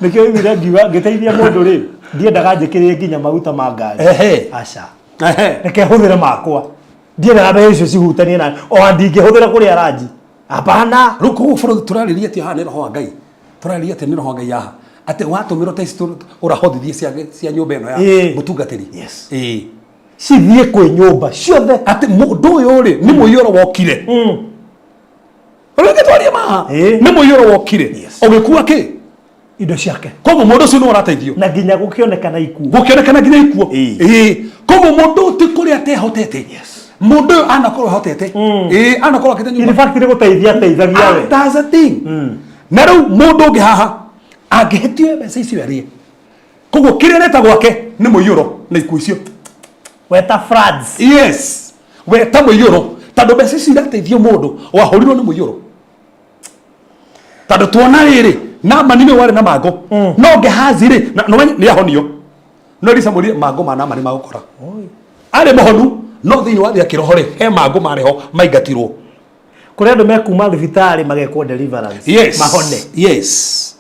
Nĩkĩo oigire ngiuga ngĩteithia mũndũ rĩ, ndiendaga njĩkĩrĩre nginya maguta ma ngari. Aca. Reke hũthĩre makwa. Ndiendaga mbeca icio cihutanie na ona ndingĩhũthĩra kũrĩa ranji. Hapana. Rĩu koguo bũrũri tũrarĩria atĩ haha nĩ roho wa Ngai. Tũrarĩria atĩ nĩ roho wa Ngai haha. Atĩ watũmĩrwo ta ici ũrahothithie cia cia nyũmba ĩno ya mũtungatĩri. Yes. Cithiĩ kwĩ nyũmba ciothe. Atĩ mũndũ ũyũ rĩ nĩ mũiyũro wokire. Rĩngĩ twarie ma. Nĩ mũiyũro wokire. Ũgĩkua kĩ? Indo ciake. Koguo mũndũ ũcio nĩwe ũrateithio. Na nginya gũkĩonekana ikuũ. Gũkĩonekana nginya ikuũ. Ĩĩ. Koguo mũndũ ti kũrĩa atehotete. Mũndũ ũyũ anakorwo ehotete. Ĩĩ, anakorwo akĩte nyũmba. In fact nĩ gũteithia ateithagia we. That's a thing. Na rĩu mũndũ ũngĩ haha angĩhĩtio mbeca icio arĩe. Koguo kĩrĩa areta gwake nĩ mũiyũro na ikuũ icio. Weta floods. Yes. Weta mũiyũro tondũ mbeca icio irateithio mũndũ wahũrirwo nĩ mũiyũro. Tondũ tuona rĩrĩ Naamani nĩwe warĩ na mangũ no Gehazi rĩ nĩ ahonio no Elisa mwĩrire mangũ ma Naamani magũkora arĩ mũhonu no thĩinĩ wa thĩ ya kĩroho rĩ he mangũ marĩ ho maingatirwo. Kũrĩ andũ mekuma thibitarĩ magekwo deliverance. Yes. Mahone. Yes.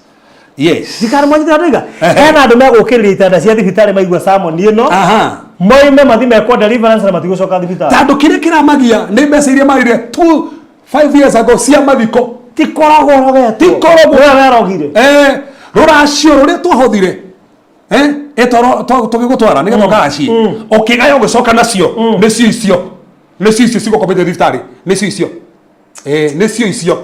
Yes. Ndikana mwanyita andũ iga. Hena andũ megũkĩrĩria itanda cia thibitarĩ maigua sermon ĩno. Moime mathi mekwo deliverance na matigũcoka thibitarĩ. Tondũ kĩrĩa kĩramagia nĩ mbeca iria marire 2 5 years ago cia mathiko. Ti koragwo ũrogetwo. Ti koragwo. Nĩwe werogire. Eh, rũracio rũrĩa twahothire. Eh, tũgĩgũtwara nĩgetha ũkaracie. Ũkĩgaya ũgĩcoka nacio nĩcio icio. Nĩcio icio cigũkomete thibitarĩ. Nĩcio icio. Eh, nĩcio icio.